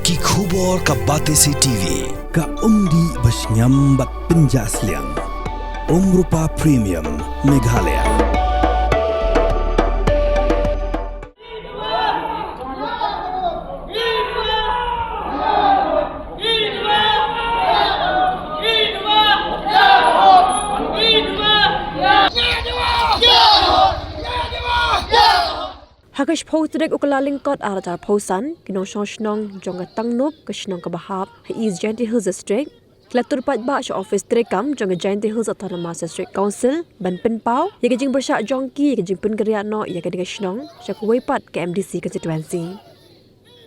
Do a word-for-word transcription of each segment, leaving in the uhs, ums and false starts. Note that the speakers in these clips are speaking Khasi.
Ki khubor ka Batesi T V. Ka umdih ba shngiam bad pynjah sliang. Umrupa Premium Meghalaya. Ha ka shiphew tarik u Kyllalyngkot arhajar arphew san, ki nongshong shnong jong ka Tangnoop, ka shnong kaba hap ha East Jaintia Hills District, ki la tur paidbah sha office treikam jong ka Jaintia Hills Autonomous District Council ban pynpaw ïa ka jingpyrshah jong ki ïa ka jingpynkynriah noh ïa kane ka shnong sha kawei pat ka M D C constituency.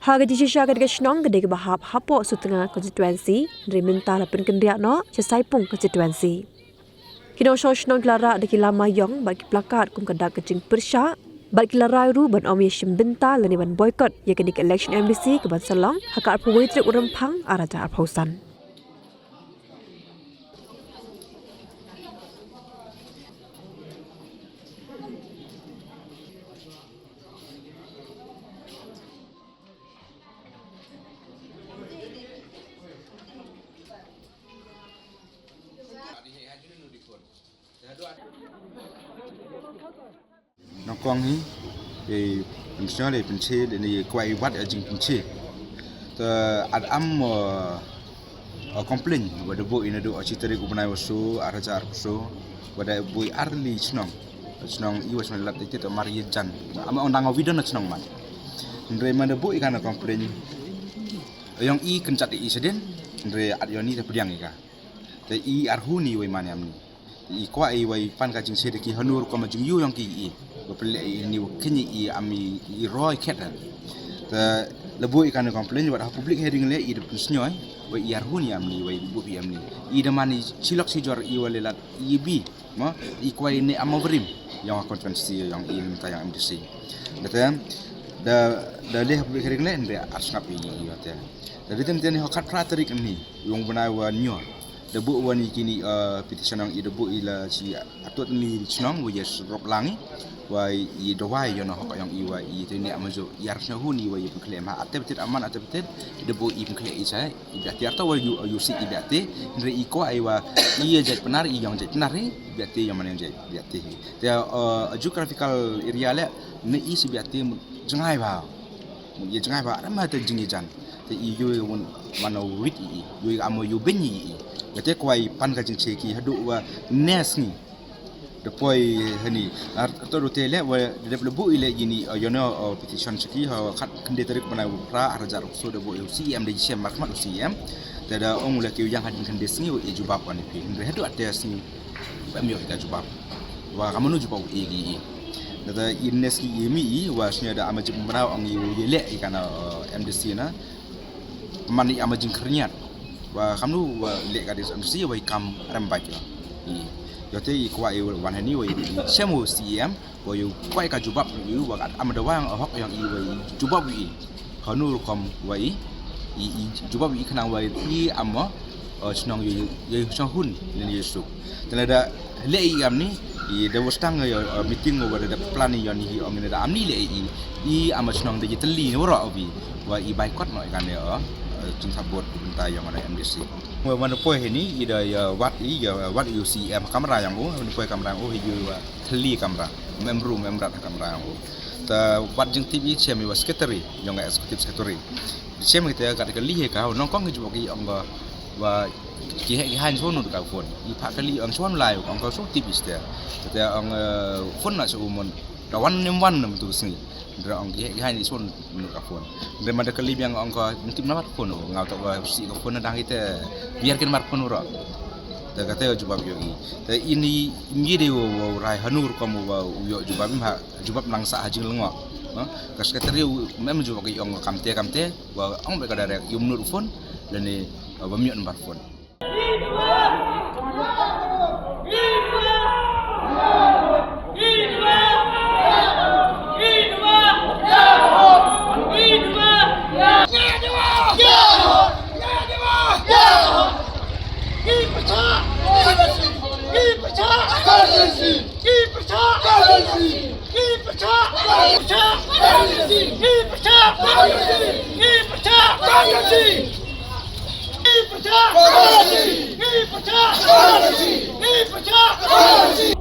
Ha ka jingshisha, kane ka shnong ka dei kaba hap hapoh Sutnga constituency, hynrei mynta la pynkynriah noh sha Saipung constituency. Ki nongshong shnong ki la rah da ki lama ïong bad ki placard kum ka dak ka jingpyrshah, bad ki la rai ruh ban ym ïashim bynta lane ban boycott ïa kane ka election M D C kaban sa long ha ka arphew wei tarik u Rymphang arhajar arphew san. Nyngkong hi, eh, pynsngew lei pynche, lei ne kwah i wad ïa jingpynche. Te ad am, eh, eh, complain, wa da buh i naduh, eh, shi tarik u bnai wa soo, arhajar arphew soo, wa da buh i ar tylli chnong. Chnong i wa chnong Lat i te to mar i jan. Am ong dang wa wi don na chnong man. Hynrei man da buh i kane complain. Ïong i kynjat i shadien, hynrei ad ïong i te pdiang i ka. Te i arhu ni wei man ïa mni. I kwah i wei pan ka jingshade ki hanur ko ma jingyu ïong ki i. Wa pynleh i ni wa kynyi i am i, i roi khet. Te la buh i kane complain wa ha public hearing le i da pynsngew wei i arhu ni ïa mni wei buh i ïa mni. I da man i shilok shijor i wa le Lat i bi. Mo, i kwah i ne am wa brim. Ïong ha constituency ïong i mynta ïong M D C. Da te, da, da le ha public hearing le hynrei ar sngap i, i wa te. Da te te ni ha khatphra tarik ni, ïong bnai wa nyo. Da buh wa ni kini, eh, petition ïong i da buh i la shi atot ni chnong wa yes rop lang i. Wa i dawai ïa no hok ïong i wa i te ni am ju i ar sngap hu ni wa i pynkhlem ha ate betet aman ate betet. Da buh i pynkhlem i sai. I biate arta wa yu, yu si i biate. Hynrei i kwah i wa i jait Pnar i ïong jait Pnar i biate ïong man ïong jait biate. Te, eh, geographical area le ne i si biate mut jngai ba. Mut ïa jngai ba, ram ha te jingïajan. Te i yu i won man wit i, yu i am yu ben i. Biate kwah i pan ka jingche ki haduh wa nes ni. Da poi hani, ar to do te le, wa, da dep le buh i le yini, uh, yono, uh, petition siki, ha, khat khyndai tarik bnai wa phra, arhajar arphew soo da buh i u C E M da i shem markhmat u C E M. Te da ong le ki u ïang hadien khyndai sngi wa i jubab wa ni phi. Hynrei haduh ate sngi, ba em ïoh i ka jubab. Wa ka mano jubab i ki i. Da da i nes ki i mi i, wa snya da ama jingmraw ong i u i le i kana, uh, M D C na. Man i ama jingkhyrniat. Wa kamnu wa leh ka dei sa mesti wa i kam rem bait wa. I, ïoh te i kwah i wan hani wa i shem u C E M, wa i kwah i ka jubab i wa ka am da wang hok ïong i wa i jubab i. Hanu rukom wa i, i, i jubab i khnang wa i am wa, uh, chnong i, i chnong hun, ni i suk. Te lada leh i am ni, i da wa stang ïa, uh, meeting wa da, da plan i ïa ni hi ong ni da am ni leh i, i am chnong da i tylli ni wara obi, wa i boycott no i kan ïa, uh, chin support bynta ïa mana M D C. Wa mana poi hi ni, i da ïa wat i, ïa wat i u C E M kamra ïong u, mana poi kamra ïong u, hi ïa wa tylli kamra, mem ru, mem rat kamra ïong u. Ta wat jingtip i chem i wa secretary, ïong executive secretary. Chem kita ka ka li he ka, nongkong ki jubok i ong ka, wa ki heh ki haiñ shuwa nud ka phone. I phah kylli ong shuwa lai, ong ka shuwa tip i shuwa. Kata ong, eh, phone na shuwa mon. Da wan nem wan nem tu sngi. Da ong ki heh ki haiñ shuwa nud ka phone. Da mada kylli biang ong ka tip na mat phone, ong ngau ta wa si ka phone na dang ite. Biar kin mar phone ro. Da kata jubab ïoh i. Da ini mi de wa, wa rai hanur kom wa ïoh jubab im ha, jubab nang sa ha jinglyngngoh. Ha? Ka secretary mem jubab ïoh ong kamte kamte. Wa ong ba ka direct ïa u mnur phone lane, uh, ba miot number phone. Ngi pyrshah! Ngi pyrshah!